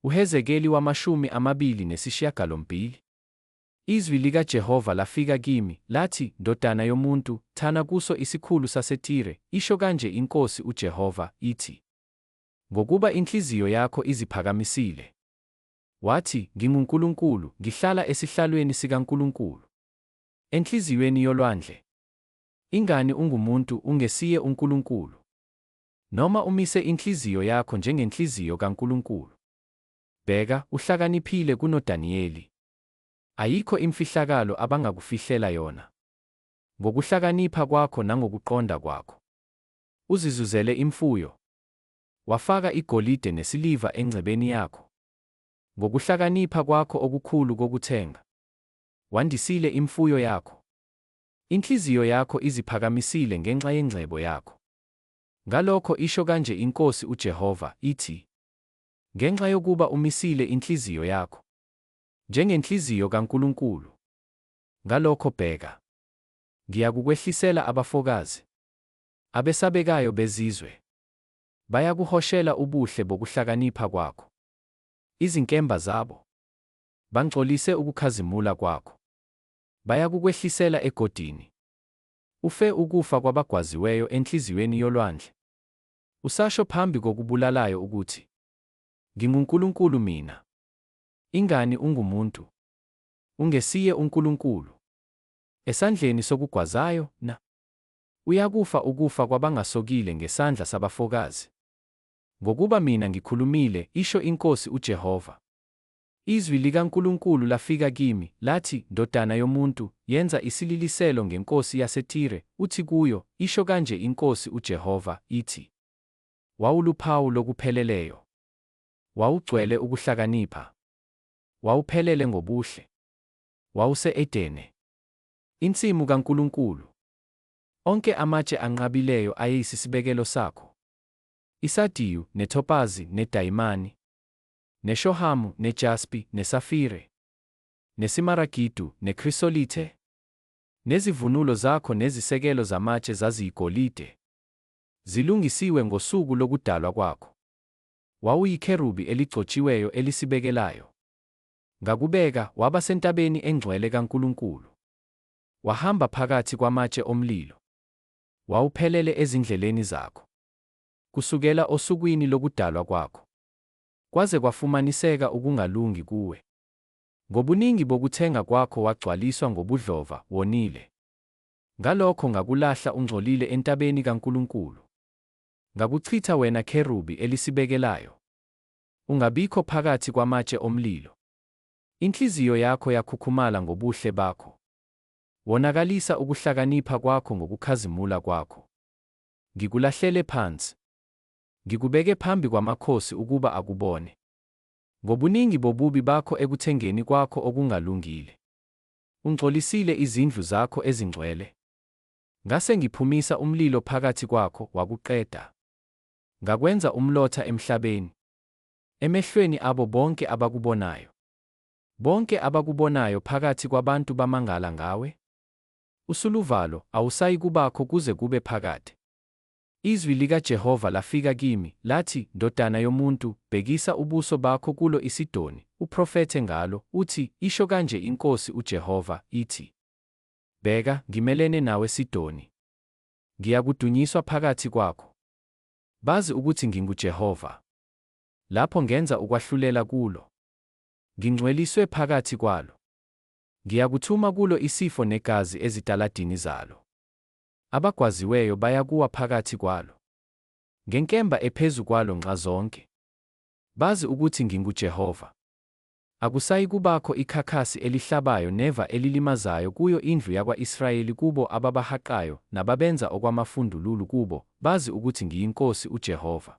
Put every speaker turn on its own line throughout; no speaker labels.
UHezekeli 28. Izwi likaJehova lafika kimi, lathi, Ndodana yomuntu, thana kuso isikhulu saseTire, Isho kanje iNkosi uJehova, ithi, Ngokuba inhliziyo yakho iziphakamisile, wathi, Ngingunkulunkulu, ngihlala esihlalweni sikaNkulunkulu enhliziyweni yolwandle. Ingani ungumuntu, ungesiye uNkulunkulu, noma umise inhliziyo yakho njengenhliziyo kaNkulunkulu. Bheka, uhlakaniphile kunoDaniyeli. Ayikho imfihlakalo abangakufihlela yona. Ngokuhlakanipha kwakho nangokuqonda kwakho uzizuzele imfuyo, wafaka igolide nesiliva engcebeni yakho. Ngokuhlakanipha kwakho okukhulu kokuthenga, wandisile imfuyo yakho. Inhliziyo yakho iziphakamisile ngenxa yengcebo yakho. Ngalokho isho kanje iNkosi uJehova, ithi, Ngenxa yokuba umisile inhliziyo yakho njengenhliziyo kaNkulunkulu, ngalokho bheka, ngiyakukwehlisela abafokazi, abesabekayo bezizwe, bayakuhoshela ubuhle bokuhlakanipha kwakho, izinkemba zabo, bangcolise ukukhazimula kwakho, bayakukwehlisela egodini, ufe ukufa kwabagwaziweyo enhliziyweni yolwandle. Usasho phambi kokubulalayo ukuthi, NginguNkulunkulu mina. Ingani ungumuntu, ungesiye uNkulunkulu, esandleni sokugwazayo na? Uyakufa ukufa kwabangasokile ngesandla sabafokazi. Ngokuba mina ngikhulumile, isho iNkosi uJehova. Izwi likaNkulunkulu lafika kimi, lathi, Ndodana yomuntu, yenza isililiselo ngenkosi yaseTire, uthi kuyo, Isho kanje iNkosi uJehova, ithi, Wawuluphawu lokupheleleyo, wawugcwele ukuhlakanipha, wawuphelele ngobuhle, wawuse-Edene, insimu kaNkulunkulu. Onke amatshe anqabileyo ayeyisisibekelo sakho, isadiyu, netopazi, nedayimani, neshohamu, nejaspi, nesafire, nesimaragidu, nekrisolithe, nezivunulo zakho nezisekelo zamatshe zaziyigolide, zilungisiwe ngosuku lokudalwa kwakho. Wawuyikherubi eligcotshiweyo elisibekelayo. Ngakubeka waba sentabeni engcwele kaNkulunkulu. Wahamba phakathi kwamatshe omlilo. Wawuphelele ezindleleni zakho. Kusukela osukwini lokudalwa kwakho. Kwaze kwafumaniseka ukungalungi kuwe. Ngobuningi bokuthenga kwakho wagcwaliswa ngobudlova, wonile. Ngalokho ngakulahla ungcolile entabeni kaNkulunkulu. Ngakuchitha wena kherubi elisibekelayo. Ungabikho phakathi kwamatshe omlilo. Inhliziyo yakho yakhukhumala ngobuhle bakho. Wonakalisa ukuhlakanipha kwakho ngokukhazimula kwakho. Ngikulahlele phansi. Ngikubeke phambi kwamakhosi ukuba akubone. Ngobuningi bobubi bakho ekuthengeni kwakho okungalungile. Ungcolisile izindlu zakho ezingcwele. Ngase ngiphumisa umlilo phakathi kwakho, wakuqeda. Ngakwenza umlotha emhlabeni, emehlweni abo bonke abakubonayo. Bonke abakubonayo phakathi kwabantu bamangala ngawe. Usuluvalo, awusayikubakho kuze kube phakade. Izwi likaJehova lafika kimi, lathi, Ndodana yomuntu, bhekisa ubuso bakho kulo iSidoni, uprofethe ngalo, uthi, Isho kanje iNkosi uJehova, ithi, Bheka, ngimelene nawe Sidoni. Ngiyakudunyiswa phakathi kwakho. Bazi ukuthi nginguJehova. Lapho ngenza ukwahlulela kulo. Ngingcweliswe phakathi kwalo. Ngiyakuthuma kulo isifo negazi ezitaladini zalo. Abagwaziweyo bayakuwa phakathi kwalo. Ngenkemba ephezu kwalo nxazonke. Bazi ukuthi nginguJehova. Akusayikubakho ikhakhasi elihlabayo neva elilimazayo kuyo indlu yakwa-Israyeli kubo ababahaqayo nababenza okwamafundululu kubo, bazi ukuthi ngiyiNkosi uJehova.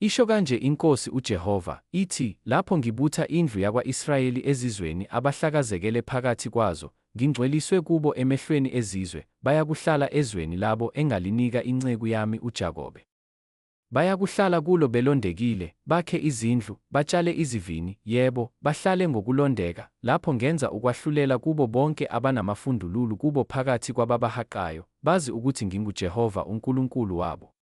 Isho kanje iNkosi uJehova, ithi, Lapho ngibutha indlu yakwa-Israyeli ezizweni abahlakazekele phakathi kwazo, ngingcweliswe kubo emehlweni ezizwe, bayakuhlala ezweni labo engalinika inceku yami uJakobe. Bayakuhlala kulo belondekile, bakhe izindlu, batshale izivini, yebo, bahlale ngokulondeka, lapho ngenza ukwahlulela kubo bonke abanamafundululu kubo phakathi kwababahaqayo, bazi ukuthi nginguJehova uNkulunkulu wabo.